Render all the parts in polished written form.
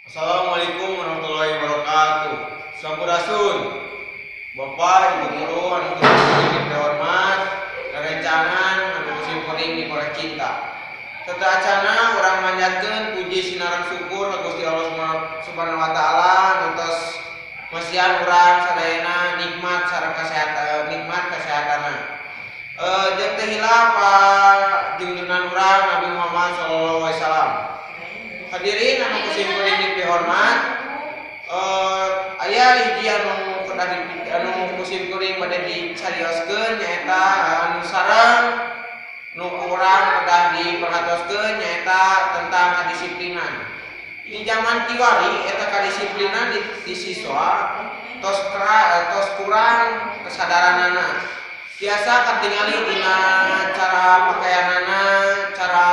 Assalamualaikum warahmatullahi wabarakatuh. Sampurasun. Bapak, Ibu guru anu kuring dihormat, rerencangan anu ku simkuring dipercinta. Sateuacana urang manjatkeun puji sinareng syukur ka Gusti Allah Subhanahu wa taala nu tos masihan urang sadayana nikmat sareng kesehatan, nikmat kesehatanna. Jeung teu hilap pa junjungan urang Nabi Muhammad sallallahu alaihi wasallam. Hadirin anu ku simkuring dipihormat, aya hiji anu kedah di, anu ku simkuring bade dicarioskeun, nyaeta anu sareng nu kurang kedah diperhatoskeun, nyaeta tentang kedisiplinan. Di zaman kiwari eta kadisiplinan di siswa tos kurang kesadaranana. Biasa katingali dina cara pakaianana, cara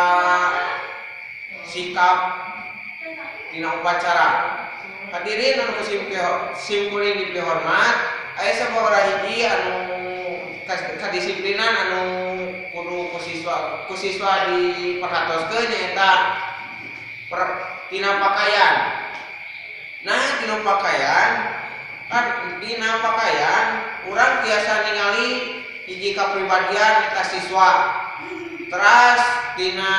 sikap dina upacara. Hadirin anu ku simkuring dipihormat, aya sababaraha hiji anu kadisiplinan anu kudu ku siswa diperhatoskeun, nyaeta tina pakaian. Nah, tina pakaian kan, dina pakaian urang tiasa ningali hiji kapribadian eta siswa. Teras tina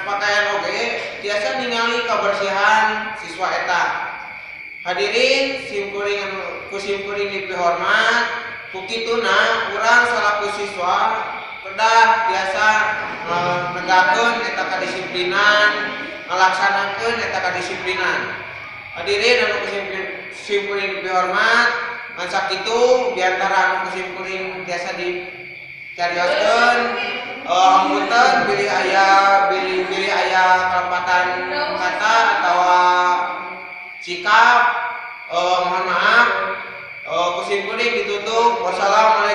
pakaian oge tiasa ningali kebersihan siswa eta. Hadirin simkuring anu ku simkuring dipihormat, ku kituna urang salaku siswa kedah tiasa negakeun eta kadisiplinan, ngalaksanakeun eta kadisiplinan. Hadirin anu ku simkuring dipihormat, ngan sakitu biantara anu ku simkuring tiasa dicarioskeun. Hapunten bilih aya kalepatan kata atawa sikap, mohon maaf. Ku simkuring ditutup. Wassalamualaikum.